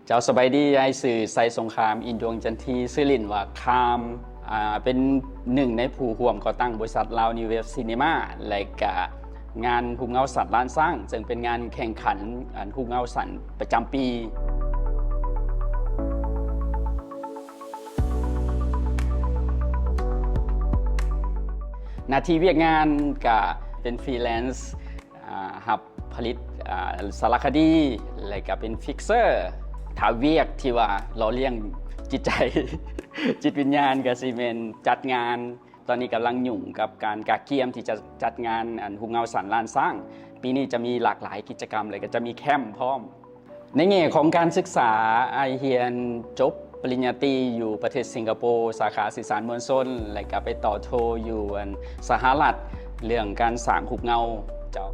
ເຈົ້າ ສະບາຍດີ, ອ້າຍຊື່ ໄຊສົງຄາມ ອິນດວງຈັນທີ ຊື່ຫຼິ້ນວ່າຄາມ, ອ່າ ເປັນໜຶ່ງໃນຜູ້ຮ່ວມກໍ່ຕັ້ງບໍລິສັດ Lao New Wave Cinema ແລະກະງານຮູບເງົາສັ້ນລ້ານຊ້າງ ເຊິ່ງເປັນງານແຂ່ງຂັນ ອັນ ຮູບເງົາສັ້ນປະຈຳປີ. ໜ້າທີ່ວຽກງານກະເປັນ freelance ອ່າ ຮັບຜະລິດ ອ່າ ສາລະຄະດີ ແລະກະເປັນ fixer ຖ້າວຽກທີ່ວ່າຫຼໍ່ລ້ຽງຈິດໃຈ ຈິດວິນຍານກະຊິແມ່ນຈັດງານ. ຕອນນີ້ກຳລັງຫຍຸ້ງກັບການກະກຽມທີ່ຈະຈັດງານ ອັນ ຮູບເງົາສັ້ນລ້ານຊ້າງ. ປີນີ້ຈະມີຫຼາກຫຼາຍກິດຈະກຳ ແລະກະຈະມີແຄມພ້ອມ. ໃນແງ່ຂອງການສຶກສາ, ອ້າຍຮຽນຈົບປະລິນຍາຕີຢູ່ປະເທດສິງກະໂປ ສາຂາສື່ສານມວນຊົນ ແລະກະໄປຕໍ່ໂທຢູ່ ອັນ ສະຫະລັດ ເລື່ອງການສ້າງຮູບເງົາ. ເຈົ້າ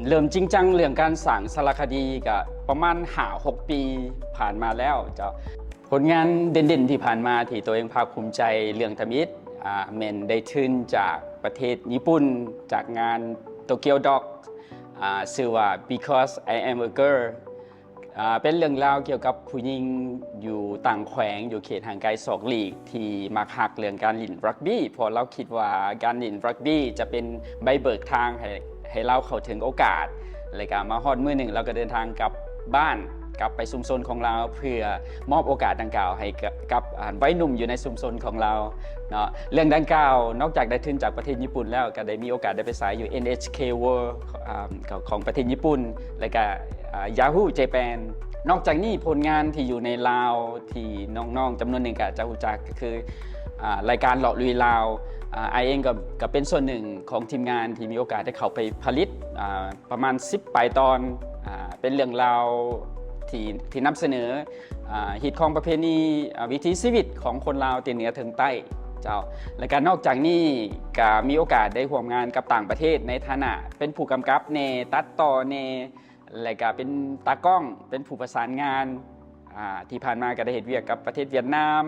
ເລີ່ມຈິງຈັງເລື່ອງການສ້າງສາລະຄະດີກະປະມານຫ້າຫົກປີຜ່ານມາແລ້ວ. ເຈົ້າ ຜົນງານເດັ່ນໆທີ່ຜ່ານມາທີ່ໂຕເອງພາກພູມໃຈເລື່ອງທຳອິດ ອ່າ ແມ່ນໄດ້ທຶນຈາກປະເທດຍີ່ປຸ່ນ ຈາກງານ Tokyo Docs ອ່າ ຊື່ວ່າ Because I Am a Girl ອ່າ ເປັນເລື່ອງລາວກ່ຽວກັບຜູ້ຍິງຢູ່ຕ່າງແຂວງ ຢູ່ເຂດຫ່າງໄກສອກຫຼີກ ທີ່ມັກຮັກເລື່ອງການຫຼິ້ນຣັກບີ້ ເພາະລາວຄິດວ່າການຫຼິ້ນຣັກບີ້ຈະເປັນໃບເບີກທາງໃຫ້ ໃຫ້ລາວເຂົ້າເຖິງໂອກາດ ແລະກະມາຮອດມື້ໜຶ່ງລາວກະເດີນທາງກັບບ້ານ ກັບໄປຊຸມຊົນຂອງລາວ ເພື່ອມອບໂອກາດດັ່ງກ່າວໃຫ້ກັບ ກັບ ອ່າ ໄວໜຸ່ມຢູ່ໃນຊຸມຊົນຂອງລາວເນາະ. ເລື່ອງດັ່ງກ່າວ ນອກຈາກໄດ້ທຶນຈາກປະເທດຍີ່ປຸ່ນແລ້ວ ກະໄດ້ມີໂອກາດໄດ້ໄປສາຍຢູ່ NHK World ອ່າ ຂອງປະເທດຍີ່ປຸ່ນ ແລະກະ ອ່າ Yahoo Japan. ນອກຈາກນີ້ ຜົນງານທີ່ຢູ່ໃນລາວ ທີ່ນ້ອງໆຈຳນວນໜຶ່ງກະຈະຮູ້ຈັກ ກະຄື ອ່າ ລາຍການເລາະລຸຍລາວ. ອ່າ ອ້າຍເອງກະ ກະເປັນສ່ວນໜຶ່ງຂອງທີມງານທີ່ມີໂອກາດໄດ້ເຂົ້າໄປຜະລິດ ອ່າ ປະມານສິບປາຍຕອນ ອ່າ ເປັນເລື່ອງລາວທີ່ ທີ່ນຳສະເໜີ ອ່າ ຮີດຄອງປະເພນີ ອ່າ ວິຖີຊີວິດຂອງຄົນລາວແຕ່ເໜືອເຖິງໃຕ້ ເຈົ້າ. ແລະກະນອກຈາກນີ້ກະມີໂອກາດໄດ້ຮ່ວມງານກັບຕ່າງປະເທດ ໃນຖານະເປັນຜູ້ກຳກັບແດ່ ຕັດຕໍ່ແດ່ ແລະກະເປັນຕາກ້ອງ ເປັນຜູ້ປະສານງານ. ອ່າ ທີ່ຜ່ານມາກະໄດ້ເຮັດວຽກກັບປະເທດຫວຽດນາມ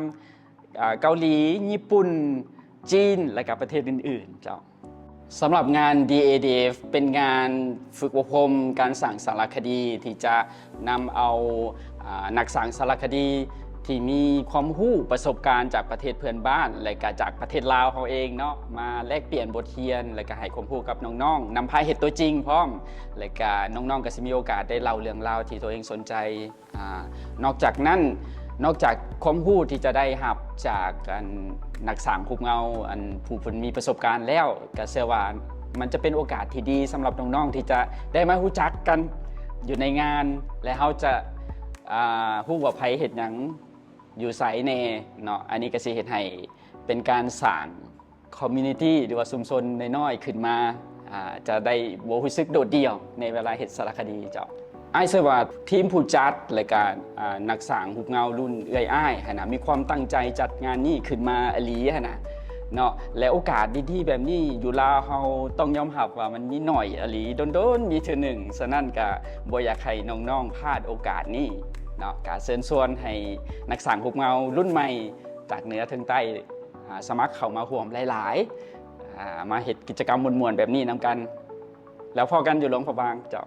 ອ່າ ເກົາຫຼີ, ຍີ່ປຸ່ນ, ຈີນ ແລະກະປະເທດອື່ນໆ ເຈົ້າ. ສຳລັບງານ DADF ເປັນງານຝຶກອົບຮົມການສ້າງສາລະຄະດີ ທີ່ຈະນຳເອົາ ອ່າ ນັກສ້າງສາລະຄະດີທີ່ມີຄວາມຮູ້ປະສົບການຈາກປະເທດເພື່ອນບ້ານ ແລະກະຈາກປະເທດລາວເຮົາເອງເນາະ ມາແລກປ່ຽນບົດຮຽນ ແລະກະໃຫ້ຄວາມຮູ້ກັບນ້ອງໆ ນຳພາເຮັດຕົວຈິງພ້ອມ ແລະກະນ້ອງໆກະຊິມີໂອກາດໄດ້ເລົ່າເລື່ອງລາວທີ່ຕົວເອງສົນໃຈ. ອ່າ ນອກຈາກນັ້ນ ນອກຈາກຄວາມຮູ້ທີ່ຈະໄດ້ຮັບຈາກ ອັນ ນັກສ້າງຮູບເງົາ ອັນ ຜູ້ເພິ່ນມີປະສົບການແລ້ວ ກະເຊື່ອວ່າມັນຈະເປັນໂອກາດທີ່ດີສຳລັບນ້ອງໆ ທີ່ຈະໄດ້ມາຮູ້ຈັກກັນຢູ່ໃນງານ ແລະເຮົາຈະ ອ່າ ຮູ້ວ່າໃຜເຮັດຫຍັງຢູ່ໃສແດ່ເນາະ. ອັນນີ້ກະຊິເຮັດໃຫ້ເປັນການສ້າງ community ຫຼືວ່າຊຸມຊົນນ້ອຍໆຂຶ້ນມາ ອ່າ ຈະໄດ້ບໍ່ຮູ້ສຶກໂດດດ່ຽວໃນເວລາເຮັດສາລະຄະດີເຈົ້າ. ອ້າຍເຊື່ອວ່າທີມຜູ້ຈັດ ແລະກະ ອ່າ ນັກສ້າງຮູບເງົາລຸ້ນເອື້ອຍອ້າຍຫັ້ນນະ ມີຄວາມຕັ້ງໃຈຈັດງານນີ້ຂຶ້ນມາອີ່ຫຼີຫັ້ນນະເນາະ. ແລະໂອກາດດີໆແບບນີ້ຢູ່ລາວເຮົາຕ້ອງຍອມຮັບວ່າມັນມີໜ້ອຍອີ່ຫຼີ ດົນໆມີເທື່ອໜຶ່ງ. ສະນັ້ນກະບໍ່ຢາກໃຫ້ນ້ອງໆພາດໂອກາດນີ້ເນາະ. ກະເຊີນຊວນໃຫ້ນັກສ້າງຮູບເງົາລຸ້ນໃໝ່ຈາກເໜືອເຖິງໃຕ້ ອ່າ ສະໝັກເຂົ້າມາຮ່ວມຫຼາຍໆ ອ່າ ມາເຮັດກິດຈະກຳມ່ວນໆແບບນີ້ນຳກັນ. ແລ້ວພໍ້ກັນຢູ່ຫຼວງພະບາງເຈົ້າ.